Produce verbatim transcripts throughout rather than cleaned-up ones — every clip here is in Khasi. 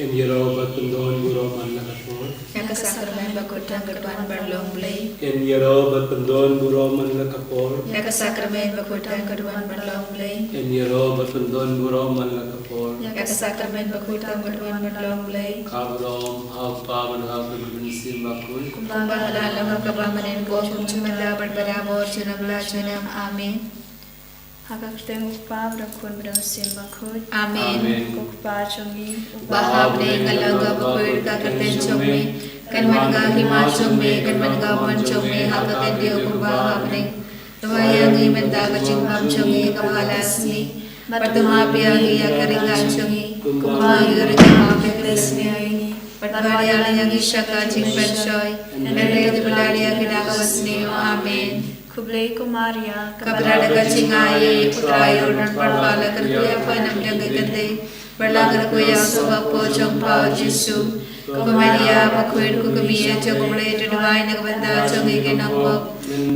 Yn ïaroh bad pyndon burom man la ka por. Ïa ka sakramen bakhuid tang ka duwan ban long Blei. Yn ïaroh bad pyndon burom man la ka por. Ïa ka sakramen bakhuid tang ka duwan ban long Blei. Yn ïaroh bad pyndon burom man la ka por. Ïa ka sakramen bakhuid tang ka duwan ban long Blei. Ka burom ha u Kpa bad ha u Khun bad ha u Mynsiem Bakhuid. Kumba la long, ha kaba mynnin, kumjuh mynta bad barabor, junom la junom. Amen. Ha ka kyrteng u Kpa bad u Khun bad u Mynsiem Bakhuid. Amen. Amen. Ko Kpa jong ngi uba ha bneng, ka long ka bakhuid ka kyrteng jong me. Kan wan ka hima jong me, kan wan ka mon jong me, ha ka khyndew kumba ha bneng. Duwai ïa ngi mynta ka jingbam jong ngi kaba ha la ka sngi. Bad tang hap ïa ngi ïa ka ri ngat jong ngi, kumba ngi ruh ngi hap ïa ka ri ngat jong ngi. Bad wan ïa ngi sha ka jingpynshoi, hynrei to pynlait ïa ngi na kaba sniew. Amen. Khublei ko Maria, kaba la da ka jingai, U Trai u don bad pha, la kyrkhu ïa pha na ka bynta ki kynthei, bad la kyrkhu ïa u sohbah jong pha u Jisu. Ko Maria bakhuid, ko kmie jong u Blei, to duwai na ka bynta jong ngi ki nongpop,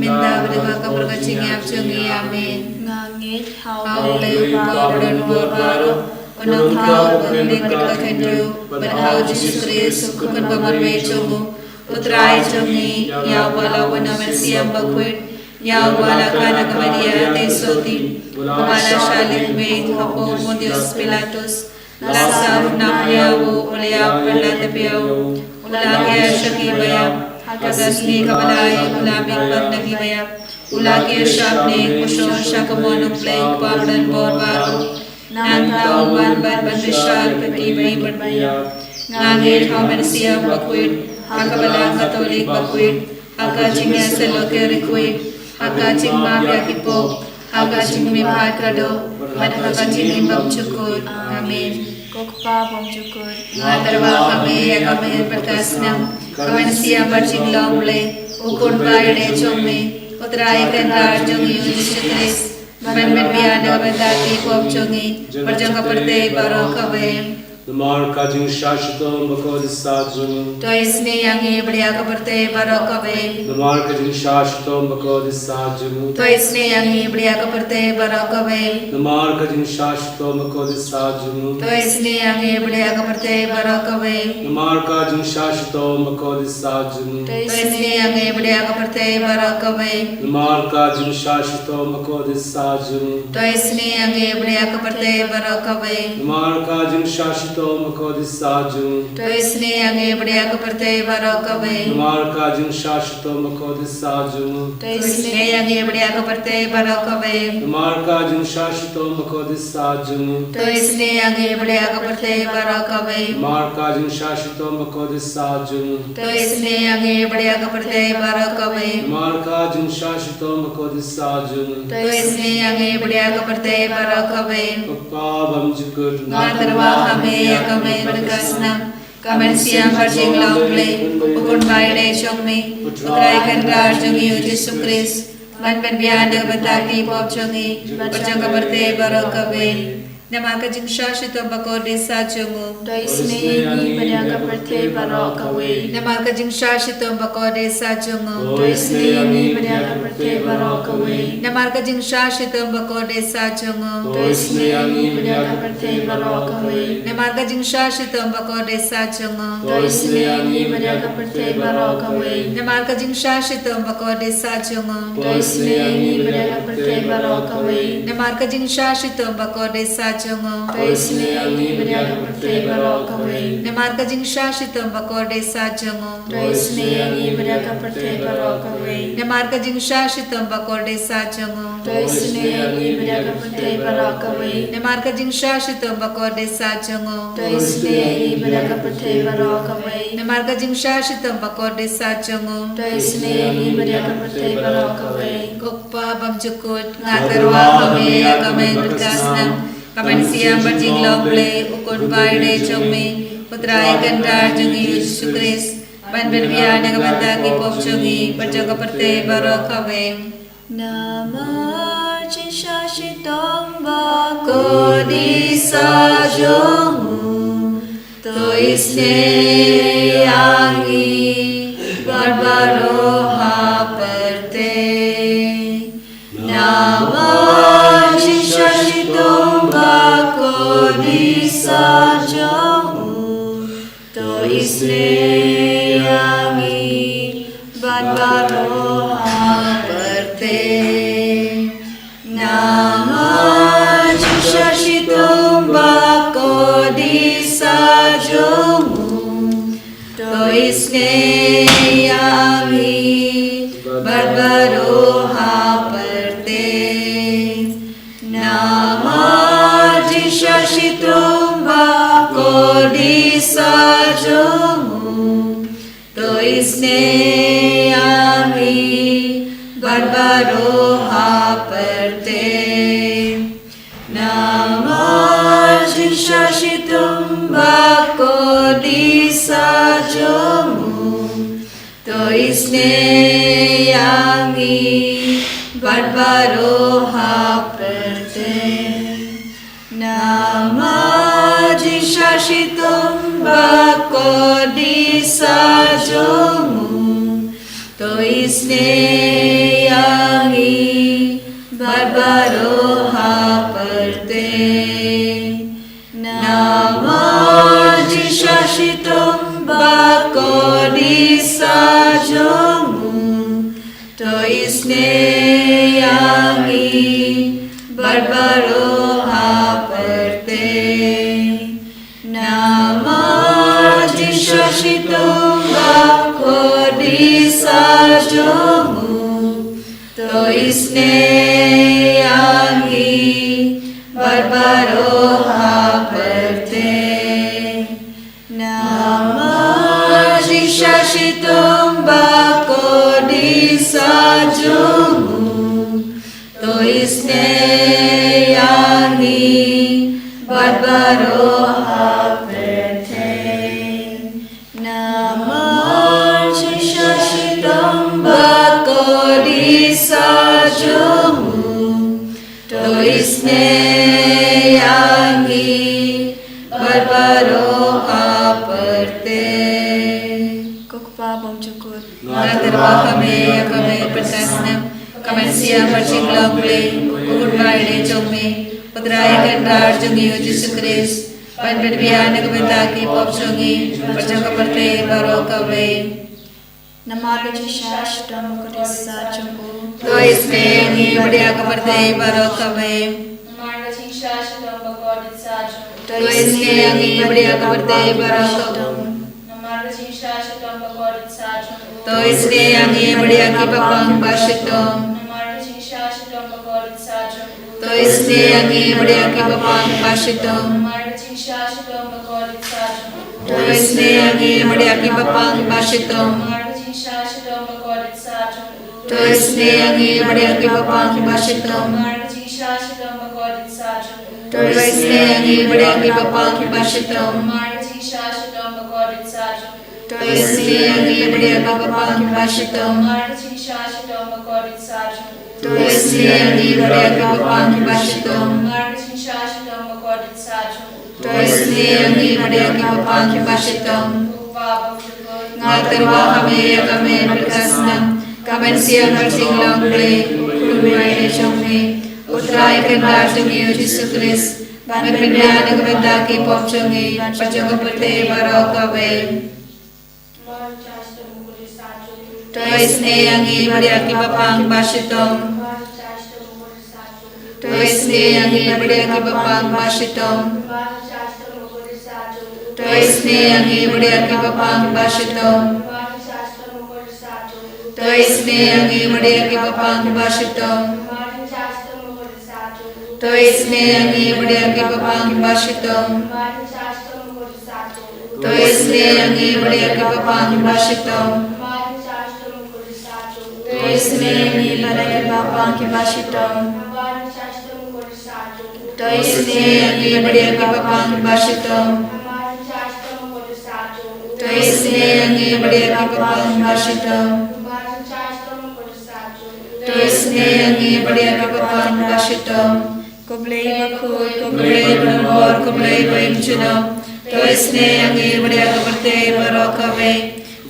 mynta bad ha ka por ka jingïap jong ngi. Amen. Nga ngeit ha U Blei Uba uba don bor baroh, u Nongthaw uba ha bneng bad ka khyndew, bad ha u Jisu Khrist u Khun ba marwei jong u, U Trai jong ngi, ïa uba la wan na u Mynsiem Bakhuid, ïa uba la kha na ka Maria Theisotti, uba la shah lyngbeiñ hapoh u Pontius Pilatus, la sah, u la ïap, u la ïap, u la tap ïa u, u la kha sha ki baïap, ha ka sngi kaba lai u la mih pat na ki baïap, u la kiew sha bneng, u shong sha ka mon u Blei uba don bor baroh. Nangta un wan pat ban bishar ïa ki ba im bad ba ïap. Nga ngeit ha u Mynsiem Bakhuid, ha ka Balang Katholik bakhuid, ha ka jingïasyllok ki riewkhuid, ha ka jingmap ïa ki pop, ha ka jingmihpat ka doh, bad ha ka jingim bymjukut. Amen. Ko Kpa bymjukut, nga tyrwa ha me ïa ka miet bad ka snam, ka mynsiem bad jinglong Blei, u Khun ba ïeit jong me, U Trai Kynrad jong ngi u Jisu Khrist, ban pynbiang na ka bynta ki pop jong ngi bad jong ka pyrthei baroh kawei. Namar ka jingshah shitom bakordit sah jong u, to isynei ïa ngi bad ïa ka pyrthei baroh kawei. Namar ka jingshah shitom bakordit sah jong u, to isynei ïa ngi bad ïa ka pyrthei baroh kawei. Namar ka jingshah shitom bakordit sah jong u, to isynei ïa ngi bad ïa ka pyrthei baroh kawei. Namar ka jingshah shitom bakordit sah jong u, to isynei ïa ngi bad ïa ka pyrthei baroh kawei. Namar ka jingshah shitom bakordit sah jong u, to isynei ïa ngi bad ïa ka pyrthei baroh kawei. Namar ka jingshah shitom bakordit sah jong u, to isynei ïa ngi bad ïa ka pyrthei baroh kawei. Namar ka jingshah shitom bakordit sah jong u, to isynei ïa ngi bad ïa ka pyrthei baroh kawei. Namar ka jingshah shitom bakordit sah jong u, to isynei ïa ngi bad ïa ka pyrthei baroh kawei. Namar ka jingshah shitom bakordit sah jong u, to isynei ïa ngi bad ïa ka pyrthei baroh kawei. Namar ka jingshah shitom bakordit sah jong u, to isynei ïa ngi bad ïa ka pyrthei baroh kawei. Ko Kpa bymjukut, nga tyrwa ha me ïa ka miet bad ka snam, ka mynsiem bad jinglong Blei, u Khun ba ïeit jong me, U Trai Kynrad jong ngi u Jisu Khrist, ban pynbiang na ka bynta ki pop jong ngi bad jong ka pyrthei baroh kawei. Namar ka jingshah shitom bakordit sah jong u, to isynei ïa ngi bad ïa ka pyrthei baroh kawei. Namar ka jingshah shitom bakordit sah jong u, to isynei ïa ngi bad ïa ka pyrthei baroh kawei. Namar ka jingshah shitom bakordit sah jong u, to isynei ïa ngi bad ïa ka pyrthei baroh kawei. Namar ka jingshah shitom bakordit sah jong u, to isynei ïa ngi bad ïa ka pyrthei baroh kawei. Namar ka jingshah shitom bakordit sah jong u, to isynei ïa ngi bad ïa ka pyrthei baroh kawei. Namar ka jingshah shitom bakordit sah jong u, to isynei ïa ngi bad ïa ka pyrthei baroh kawei. Namar ka jingshah shitom bakordit sah jong u, to isynei ïa ngi bad ïa ka pyrthei baroh kawei. Namar ka jingshah shitom bakordit sah jong u, to isynei ïa ngi bad ïa ka pyrthei baroh kawei. Namar ka jingshah shitom bakordit sah jong u, to isynei ïa ngi bad ïa ka pyrthei baroh kawei. Namar ka jingshah shitom bakordit sah jong u, to isynei ïa ngi bad ïa ka pyrthei baroh kawei. Ko Kpa bymjukut, nga tyrwa ha me ïa ka miet bad ka snam, ka mynsiem bad jinglong Blei, u Khun ba ïeit jong me, U Trai Kynrad jong ngi u Jisu Khrist, ban pynbiang na ka bynta ki pop jong ngi bad jong ka pyrthei baroh kawei. Namar jingshah shitom bakordit sah jong u, to isynei ïa ngi bad baroh ha pyrthei. Namar jingshah shitom bakordit sah jong u, Isynei ïa ngi bad baroh ha pyrthei. Namar jingshah shitom ba kordit sah jong u, to isynei ïa ngi bad baroh ha pyrthei. Namar jingshah shitom ba kordit sah jong u, to isynei ïa ngi bad baroh ha pyrthei. Namar jingshah shitom ba kordit sah jong u, to isynei ïa ngi bad baroh ha pyrthei. Namar jingshah shitom ba kordit sah jong u, to isynei ïa ngi bad baroh ha pyrthei. Namar jingshah shitom ba kordit sah jong u, to isynei ïa ngi bad baroh ha pyrthei. Namar jingshah shitom ba kordit sah jong u, to isynei ïa ngi bad baroh ha pyrthei. Namar jingshah shitom ba kordit sah jong u, to isynei ïa ngi bad baroh ha pyrthei. Namar jingshah shitom ba kordit sah jong u, to isynei ïa ngi bad baroh ha pyrthei. Ko Kpa bymjukut, nga tyrwa ha me ïa ka me pyrta snam, ka mynsiem bad jinglong Blei, u Kynrad jong me, u Trai Kynrad jong ngi u Jisu Khrist, ban pynbiang na ka bynta ki pop jong ngi bad jong ka pyrthei baroh kawei. Namar ka jingshah shitom ba kordit sah jong u, to isynei ïa ngi bad ïa ka pyrthei baroh kawei. Namar ka jingshah shitom ba kordit sah jong u, to isynei ïa ngi bad ïa ka pyrthei baroh kawei. Namar ka jingshah shitom ba kordit sah jong u, to isynei ïa ngi bad ïa ki bapang ba shitom. Namar ka jingshah shitom ba kordit sah jong u, to isynei ïa ngi bad ïa ki bapang ba shitom. Namar ka jingshah shitom ba kordit sah jong u, to isynei ïa ngi bad ïa ki bapang ba shitom. Namar ka jingshah shitom ba kordit sah jong u, to isynei ïa ngi bad ïa ki bapang ba shitom. Namar ka jingshah shitom ba kordit sah jong u, to isynei ïa ngi bad ïa ki bapang ba shitom. Namar ka jingshah shitom ba kordit sah jong u, to isynei ïa ngi bad ïa ki bapang ba shitom. Namar ka jingshah shitom ba kordit sah jong u, to isynei ïa ngi bad ïa ki bapang ba shitom. Namar ka jingshah shitom ba kordit sah jong u, to isynei ïa ngi bad ïa ki bapang ba shitom. Ko Kpa bymjukut, nga tyrwa ha me ïa ka me pyrta snam, ka mynsiem bad jinglong Blei, u Kynrad jong me, u Trai Kynrad jong ngi u Jisu Khrist, ban pynbiang na ka bynta ki pop jong ngi bad jong ka pyrthei baroh kawei. To isynei ïa ngi bad ïa ki bapang ba shitom. To isynei ïa ngi bad ïa ki bapang ba shitom. To isynei ïa ngi bad ïa ki bapang ba shitom. To isynei ïa ngi bad ïa ki bapang ba shitom. To isynei ïa ngi bad ïa ki bapang ba shitom. To isynei ïa ngi bad ïa ki bapang ba shitom. To isynei ïa ngi bad ïa ki bapang ba shitom. To isynei ïa ngi bad ïa ki bapang ba shitom. To isynei ïa ngi bad ïa ki bapang ba shitom. To isynei ïa ngi bad ïa ki bapang ba shitom. Ko Blei bakhuid, ko Blei badonbor, ko Blei ba im junom. To isynei ïa ngi bad ïa ka pyrthei baroh kawei.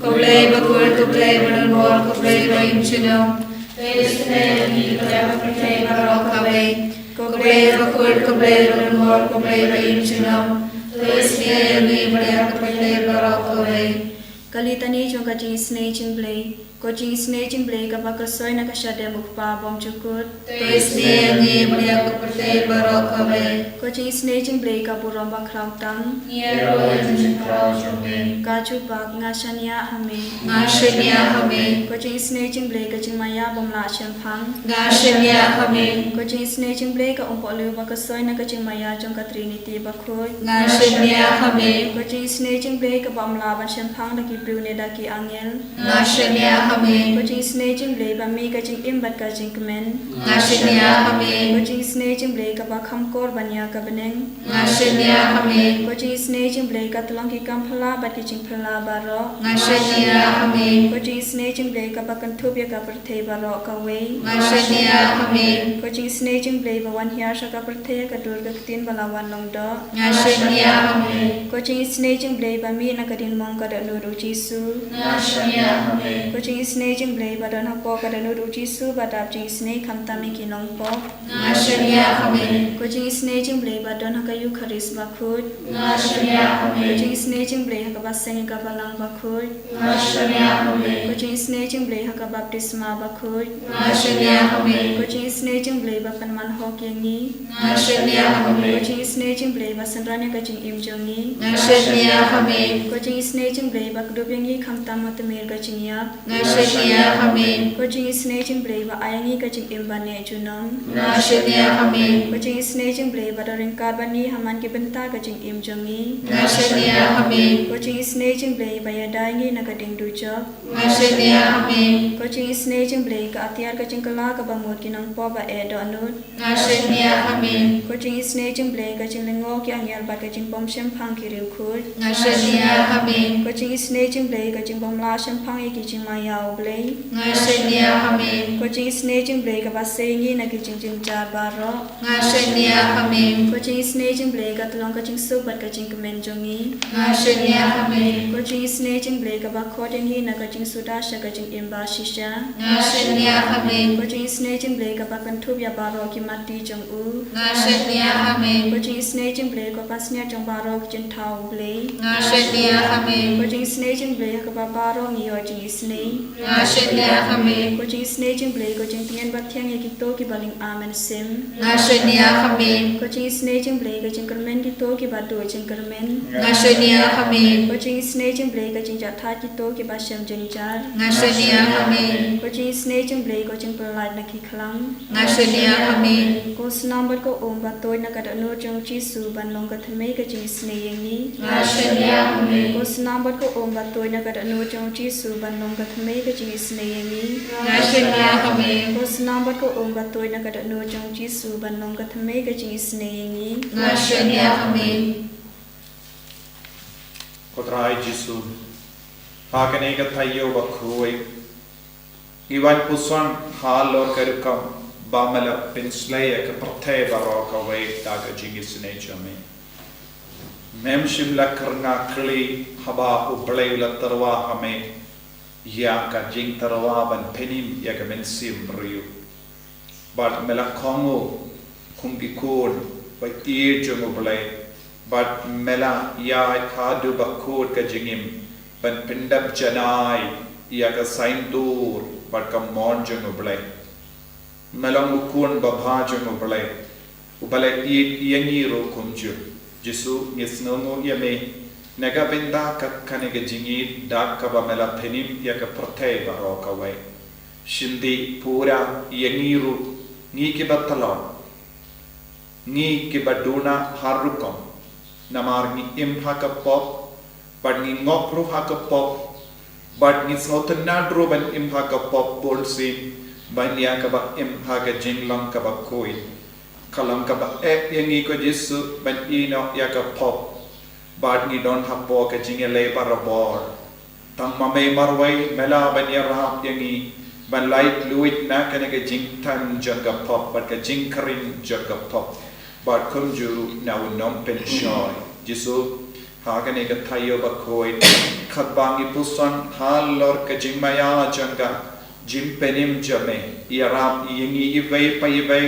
Ko Blei bakhuid, ko Blei badonbor, ko Blei ba im junom. To isynei ïa ngi bad ïa ka pyrthei baroh kawei. Ko Blei bakhuid, ko Blei badonbor, ko Blei ba im junom. To To isnei ïa ngi bad ïa ka pyrthei baroh kawei. Ka litani jong ka jingisnei jong U Blei. Ko jingisnei jong U Blei kaba khuslai na ka shadem U Kpa bymjukut. To isnei ïa ngi bad ïa ka pyrthei baroh kawei. Ko jingisnei jong U Blei ka burom bakhraw tam. Ngi ïaroh ïa ka jingkhraw jong me. Ka jubab, nga shaniah ha me. Nga shaniah ha me. Ko jingisnei jong U Blei ka jingmaïa bym lah shemphang. Nga shaniah ha me. Ko jingisnei jong U Blei ka umpohliew ba khuslai na ka jingmaïa jong ka Trinity bakhuid. Nga shaniah ha me. Ko jingisnei jong U Blei kaba ym lah ban shemphang da ki briew ne da ki angel. Nga shaniah ha me. Ko jingisnei jong U Blei ba mih ka jingim bad ka jingkmen. Nga shaniah ha me. Ko jingisnei jong U Blei kaba kham kor ban ïa ka bneng. Nga shaniah ha me. Ko jingisnei jong U Blei ka tyllong ki kam phylla bad ki jingphylla baroh. Nga shaniah ha me. Ko jingisnei jong U Blei kaba kynthup ïa ka pyrthei baroh kawei. Nga shaniah ha me. Ko jingisnei jong U Blei ba wan hiar sha ka pyrthei ha ka dur ka ktien ba la wan long doh. Nga shaniah ha me. Ko jingisnei jong U Blei ba mih na ka diengphna ka dohnud U Jisu. Nga shaniah ha me. Ko jingisnei jong U Blei ba don hapoh ka dohnud U Jisu ba dap jingisnei khamtam ïa ki nongpop. Nga shaniah ha me. Ko jingisnei jong U Blei ba don ha ka Eukharist bakhuid. Nga shaniah ha me. Ko jingisnei jong U Blei ha kaba seng ïa ka balang bakhuid. Nga shaniah ha me. Ko jingisnei jong U Blei ha ka baptisma bakhuid. Nga shaniah ha me. Ko jingisnei jong U Blei ba pynman hok ïa ngi. Nga shaniah ha me. Ko jingisnei jong U Blei ba synran ïa ka jingim jong ngi. Nga shaniah ha me. Ko jingisnei jong U Blei ba kdup ïa ngi khamtam ha tmier ka jingïap. Nga shaniah ha me. Ko jingisnei jong U Blei ba ai ïa ngi ka jingim ba neh junom. Nga shaniah ha me. Ko jingisnei jong U Blei ba don ryngkat bad ngi ha man ki bynta ka jingim jong ngi. Nga shaniah ha me. Ko jingisnei jong U Blei ba ïada ïa ngi na ka dieng dujok. Nga shaniah ha me. Ko jingisnei jong U Blei ka atiar ka jingkylla kaba mut ki nongpop ba eh dohnud. Nga shaniah ha me. Ko jingisnei jong U Blei ka jinglyngngoh ki angel bad ka jingbymshemphang ki riewkhuid. Nga shaniah ha me. Ko jingisnei jong U Blei ka jingbymlah shemphang ïa ki jingmaïa U Blei. Nga shaniah ha me. Ko jingisnei jong U Blei kaba sei ïa ngi na ki jingjynjar baroh. Nga shaniah ha me. Ko jingisnei jong U Blei ka tyllong ka jingsuk bad ka jingkmen jong ngi. Nga shaniah ha me. Ko jingisnei jong U Blei kaba khot ïa ngi na ka jingsuda sha ka jingim ba shisha. Nga shaniah ha me. Ko jingisnei jong U Blei kaba kynthup ïa baroh ki matti jong u. Nga shaniah ha me. Ko jingisnei jong U Blei ko pansngiat jong baroh ki jingthaw U Blei. Nga shaniah ha me. Ko jingisnei jong U Blei ha kaba baroh ngi ïoh jingisnei. Nga shaniah ha me. Ko jingisnei jong U Blei ko jingtngen ba thiang ïa kito kiba lyngba mynsiem. Nga shaniah ha me. Ko jingisnei jong U Blei ka jingkyrmen kito kiba duh jingkyrmen. Nga shaniah ha me. Ko jingisnei jong U Blei ka jingjahthait kito kiba shem jynjar. Nga shaniah ha me. Ko jingisnei jong U Blei ko jingpyllait na ki khlam. Nga shaniah ha me. Ko snam bad ko um ba tuid na ka dohnud jong U Jisu ban long ka thymmei ka jingisnei ïa ngi. Nga shaniah ha me. Ko snam bad ko um ba tuid na ka dohnud jong U Jisu ban long ka thymmei ka jingisnei ïa ngi. Nga shaniah ha me. Ko snam bad ko um ba tuid na ka dohnud jong U Jisu ban long ka thymmei ka jingisnei ïa ngi. Nga shaniah ha me. Ko Trai Jisu, ha kane ka taïew bakhuid, ngi wan puson halor ka rukom ba me la pynshlei ïa ka pyrthei baroh kawei da ka jingisnei jong me. Mem shym la kyrngah kylli haba U Blei u la tyrwa ha me ïa ka jingtyrwa ban pynim ïa ka mynsiem briew. Bad me la kohnguh kum ki khun ba ïeit jong U Blei. Bad me la ïaid haduh ba kut ka jingim ban pyndep janai ïa ka saiñdur bad ka mon jong U Blei. Me long u khun babha jong U Blei, uba la ïeit ïa ngi ruh kumjuh. Jisu, ngi sngewnguh ïa me na ka bynta ka kane ka jingïeit da kaba me la pynim ïa ka pyrthei baroh kawei. Shim dih pura ïa ngi ruh, ngi kiba tlot, ngi kiba duna har rukom, namar ngi im ha ka pop, bad ngi ngop ruh ha ka pop, bad ngi sngewtynnad ruh ban im ha ka pop bunsien, ban ïa kaba im ha ka jinglong kaba khuid. Ka long kaba eh ïa ngi ko Jisu ban ïehnoh ïa ka pop, bad ngi don hapoh ka jingïaleh barabor. Tang ma me marwei me lah ban ïarap ïa ngi ban lait luid na kane ka jingthang jong ka pop bad ka jingkhring jong ka pop, bad kumjuh ruh na u nongpynshoi. Jisu, ha kane ka taïew bakhuid, katba ngi puson halor ka jingmaïa jong ka jingpynim jong me, ïarap ïa ngi iwei pa iwei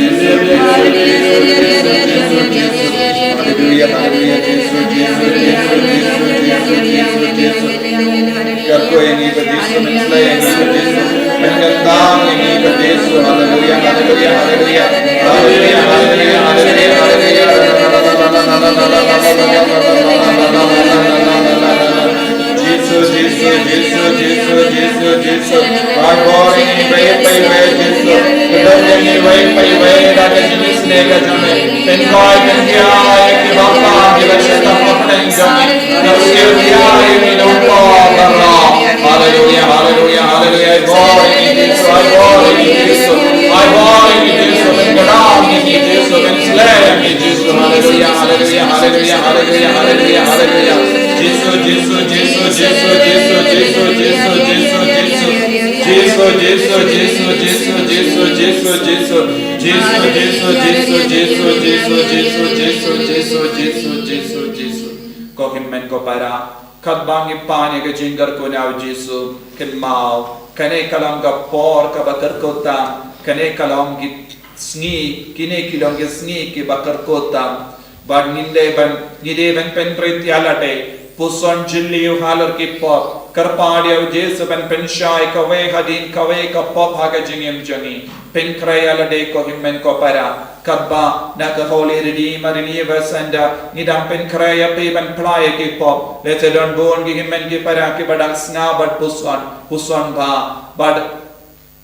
Haleluya, haleluya, Jisu, Jisu, Jisu, Jisu, Jisu, Jisu, Jisu. Ka khuid ïa ngi ba Jisu, ka khuid ïa ngi ba Jisu. Ka khuid ïa ngi ba Jisu. Haleluya, haleluya, haleluya. Haleluya, haleluya, haleluya, haleluya. Hallelujah, hallelujah, hallelujah. I bore in Jesus. I bore in Jesus. I bore in Jesus. Hallelujah, hallelujah, hallelujah, hallelujah, hallelujah, hallelujah. Jesus, Jesus, Jesus, Jesus, Jesus, Jesus, Jesus, Jesus, Jesus. Jesus, Jesus, Jesus, Jesus, Jesus, Jesus, Jesus. Jesus, Jesus, Jesus, Jesus, Jesus, Jesus, Jesus, Jesus, Jesus, Jesus. Ko hynmen ko para, katba ngi pan ïa ka jingkyrkhu na u Jisu, kynmaw, kane ka long ka por kaba kyrkhu tam, kane ka long ki sngi, kine ki long ki sngi kiba kyrkhu tam. Bad ngin dei ban, ngi dei ban pynrit ïa lade, puson jylliew halor ki pop, kyrpad ïa u Jisu ban pynshai kawei hadien kawei ka pop ha ka jingim jong ngi. Pynkhreh ïa lade ko hynmen ko para, katba na ka Holy Redeemer Revival Centre ngi dang pynkhreh ïa phi ban phla ïa ki pop. Lehse don bun ki hynmen ki para kiba dang sngap bad puson, puson bha, bad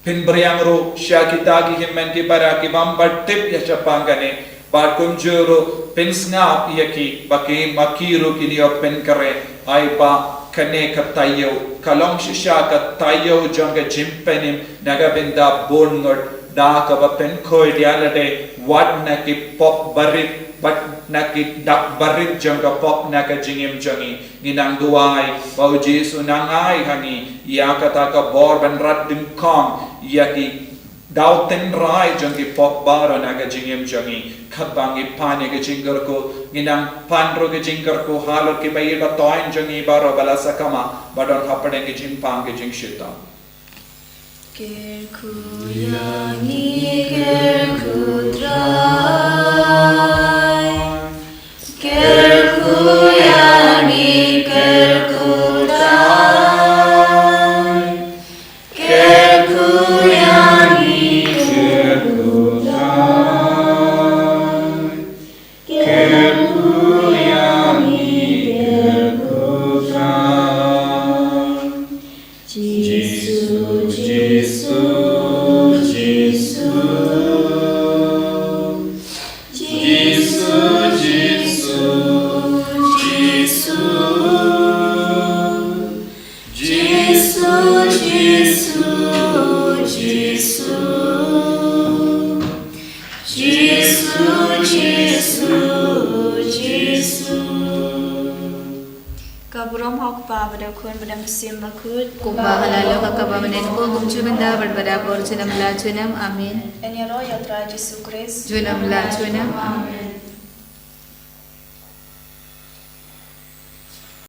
pynphriang ruh sha kita ki hynmen ki para ki bym pat tip ïa shaphang kane. Bad kumjuh ruh pynsngap ïa ki ba ki ma ki ruh kin ïoh pynkhreh. Ai ba kane ka taïew ka long shisha ka taïew jong ka jingpynim na ka bynta bun ngut, da kaba pynkhuid ïa lade wat na ki pop barit, wat na ki dak barit jong ka pop na ka jingim jong ngi. Ngi nang duwai ba u Jisu nang ai ha ngi ïa kata ka bor ban rat dyngkhong ïa ki daw tynrai jong ki pop baroh na ka jingim jong ngi. Katba ngi pan ïa ka jingkyrkhu, ngi nang pan ruh ka jingkyrkhu halor kiba ïeit ba toiñ jong ngi baroh ba la sakma ba don hapdeng ka jingpang ka jingshitom. Kyrkhu ïa ngi, kyrkhu Trai. Kyrkhu ïa ngi, kyrkhu Trai. Kyrkhu ïa ngi, kyrkhu Trai. Kyrkhu ïa ngi, kyrkhu Trai. Jisu, Jisu, Jisu. Jisu, Jisu, Jisu. Jisu, Jisu, Jisu. Jisu, Jisu, Jisu. Ka burom ha u Kpa bad u Khun bad u Mynsiem Bakhuid. Kumba ha la long, ha kaba mynne, kumjuh mynta bad ha ka por junom la junom. Amen. Yn ïaroh ïa u Trai Jisu Khrist. Junom la junom. Amen.